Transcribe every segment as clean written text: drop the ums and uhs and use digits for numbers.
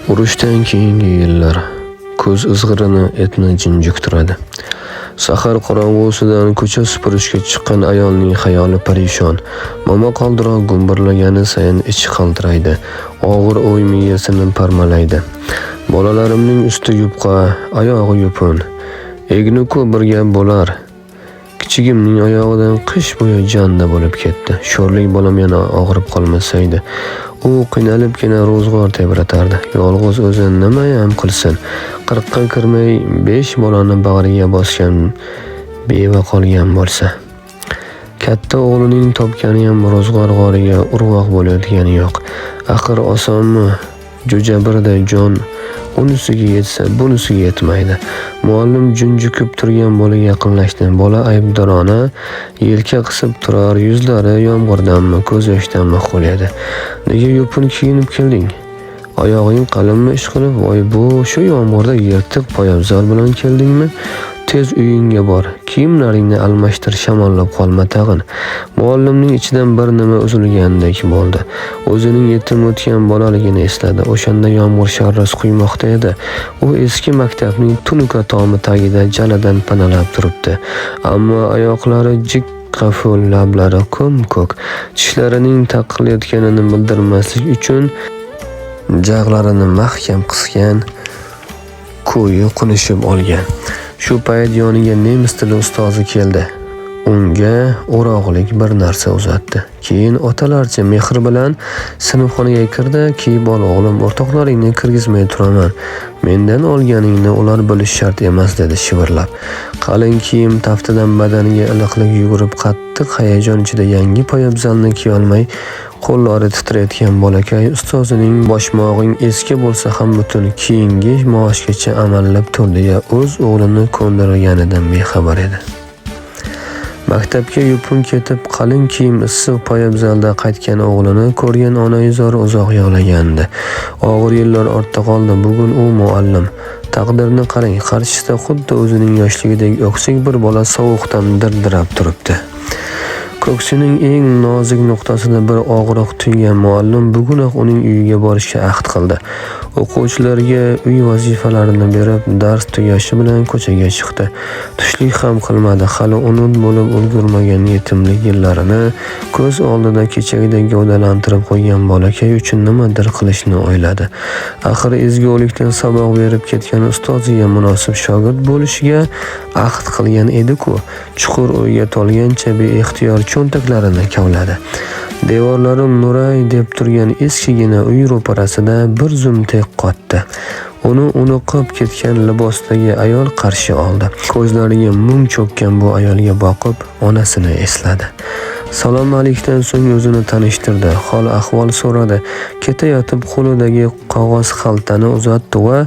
Urushdan keyingi yillar ko'z izg'irini etni junjiktiradi. Sahar qorong'usidan ko'cha supurishga chiqqan ayolning xayoli parishon. Momaqaldiroq gumburlagani sayin ichi qaltiraydi. Og'ir o'y miyasini parmalaydi. Bolalarimning usti yupqa, oyog'i yupun. Egni-ku bir gap bo'lar. Kichigimning oyog'idan qish bo'yi janda bo'lib ketdi. Sho'rlik bolam yana og'rib qolmasaydi. U qiynalibgina ro'zg'or tebratardi. Yolg'iz o'zi nimayam qilsin. 40ga kirmay 5 bolani bag'riga bosgan beva qolgan bo'lsa. Katta o'g'lining topganiyam ro'zg'or g'origa urvoq bo'layotgani yo'q. Axir osonmi? Jo'ja birday jon unisiga yetsa, bunisiga yetmaydi. Muallim junjikib turgan bolaga yaqinlashdi. Bola aybdorona yelka qisib turar, yuzlari yomg'irdanmi, ko'z yoshdanmi ho'l edi. Nega yupun kiyinib kelding? Oyog'ing qalinmi ishqilib? Voy bu, shu yomg'irda yirtiq poyabzal bilan keldingmi? Tez uyingga bor, kiyimlaringni almashtir, shamollab qolma tag'in. Muallimning ichidan bir nima uzilgandek bo'ldi. O'zining yetim o'tgan bolaligini esladi. O'shanda yomg'ir sharros quymoqda edi. U eski maktabning tunuka tomi tagida jaladan panalab turibdi. Ammo oyoqlari jiqqa ho'l, lablari ko'm-ko'k. Tishlarining taqillayotganini bildirmaslik uchun jag'larini mahkam qisgan, ko'yi qunishib olgan. Shu payt yoniga nemis tili ustozi keldi. Unga o'rog'lik bir narsa uzatdi. Keyin otalarcha mehr bilan sinfxonaga kirdi. Kiyib ol o'g'lim, o'rtoqlaringni kirgizmay turaman. Mendan olganingni ular bilish shart emas, dedi shivirlab. Qalin kiyim taftidan badaniga iliqlik yugurib, qattiq hayajon ichida yangi poyabzalni kiyolmay qo'llari titrayotgan bolakay ustozining boshmog'ing eski bo'lsa ham butun, keyingi maoshgacha amallab tur deya o'z o'g'lini ko'ndirganidan bexabar edi. Maktabga yupun ketib, qalin kiyim, issiq poyabzalda qaytgan o'g'lini ko'rgan onaizor uzoq yig'lagandi. Og'ir yillar ortda qoldi. Bugun u muallim. Taqdirni qarang, qarshisida xuddi o'zining yoshligidek o'ksik bir bola sovuqdan dirdirab turibdi. Ko'ksining eng nozik nuqtasida bir og'riq tuygan muallim bugunoq uning uyiga borishga ahd qildi. O'quvchilarga uy vazifalarini berib, dars tugashi bilan ko'chaga chiqdi. Tushlik ham qilmadi. Hali unut bo'lib ulgurmagan yetimlik yillarini ko'z oldida kechagidek gavdalantirib qo'ygan bolakay uchun nimadir qilishni o'yladi. Axir ezgulikdan saboq berib ketgan ustoziga munosib shogird bo'lishga ahd qilgan edi-ku. Chuqur o'yga tolgancha beixtiyor cho'ntaklarini kavladi. Devorlari nuray deb turgan eskigina uy ro'parasida bir zum tek qotdi. Uni uniqib ketgan libosdagi ayol qarshi oldi. Ko'zlariga mung cho'kkan bu ayolga boqib, onasini esladi. Salom alikdan so'ng o'zini tanishtirdi, hol ahvol so'radi. Ketayotib qo'lidagi qog'oz xaltani uzatdi va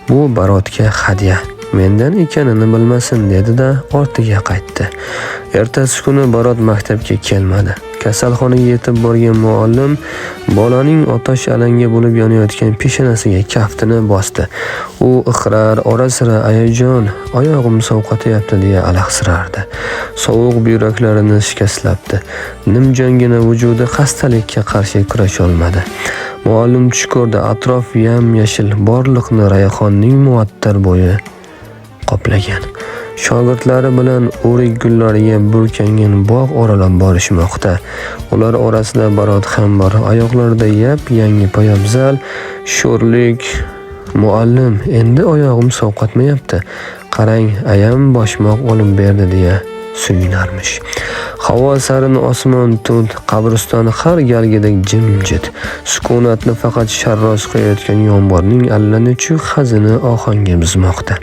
bu Barotga hadya, mendan ekanini bilmasin dedi-da ortiga qaytdi. Ertasi kuni Barot maktabga kelmadi. Kasalxonaga yetib borgan muallim bolaning otash alanga bo'lib yonayotgan peshonasiga kaftini bosdi. U iqrar, ora-sira ayajon, oyog'im sovqotyapti deya alahsirardi. Sovuq buyraklarini shikastlabdi. Nimjongina vujudi xastalikka qarshi kurasholmadi. Muallim tush ko'rdi. Atrof yam-yashil, borliqni rayhonning muattar bo'yi qoplagan. Shogirdlari bilan o'rik gullariga burkangan bog' oralab borishmoqda. Ular orasida Barot ham bor. Oyoqlarida yap-yangi poyabzal, sho'rlik. Muallim, endi oyog'im sovqotmayapti. Qarang, ayam boshmoq olib berdi deya suyunarmish. Havo sarin, osmon tund, qabriston har galgidek jimjit. Sukunatni faqat sharros quyayotgan yomg'irning allanechuk hazini ohangi buzmoqda.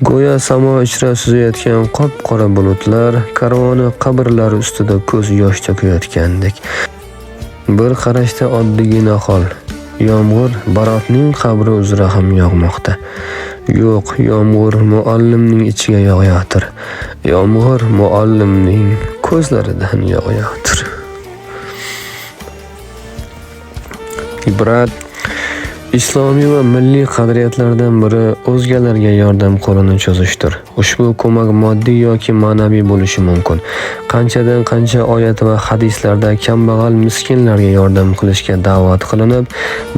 Go'yo samo ichra suzayotgan qop-qora bulutlar karvoni qabrlar ustida ko'z yosh to'kayotgandek. Bir qarashda oddiygina hol. Yomg'ir Barotning qabri uzra ham yog'moqda. Yo'q, yomg'ir muallimning ichiga yog'ayotir. Yomg'ir muallimning ko'zlaridan yog'ayotir. Ibrat. Islomiy va milliy qadriyatlardan biri o'zgalarga yordam qo'lini cho'zishdir. Ushbu ko'mak moddiy yoki ma'naviy bo'lishi mumkin. Qanchadan qancha oyat va hadislarda kambag'al miskinlarga yordam qilishga da'vat qilinib,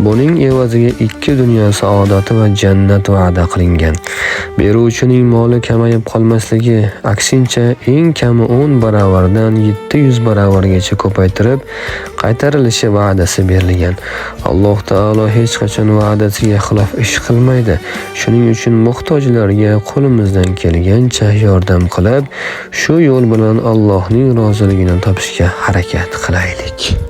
buning evaziga ikki dunyo saodati va jannat va'da qilingan. Beruvchining moli kamayib qolmasligi, aksincha eng kami 10 baravardan 700 baravargacha ko'paytirib qaytarilishi va'dasi berilgan. Alloh taolo hech qachon va'dasiga xilof ish qilmaydi. Shuning uchun muhtojlarga qo'limizdan kelgancha yordam qilib, shu yo'l bilan Allohning roziligini topishga harakat qilaylik.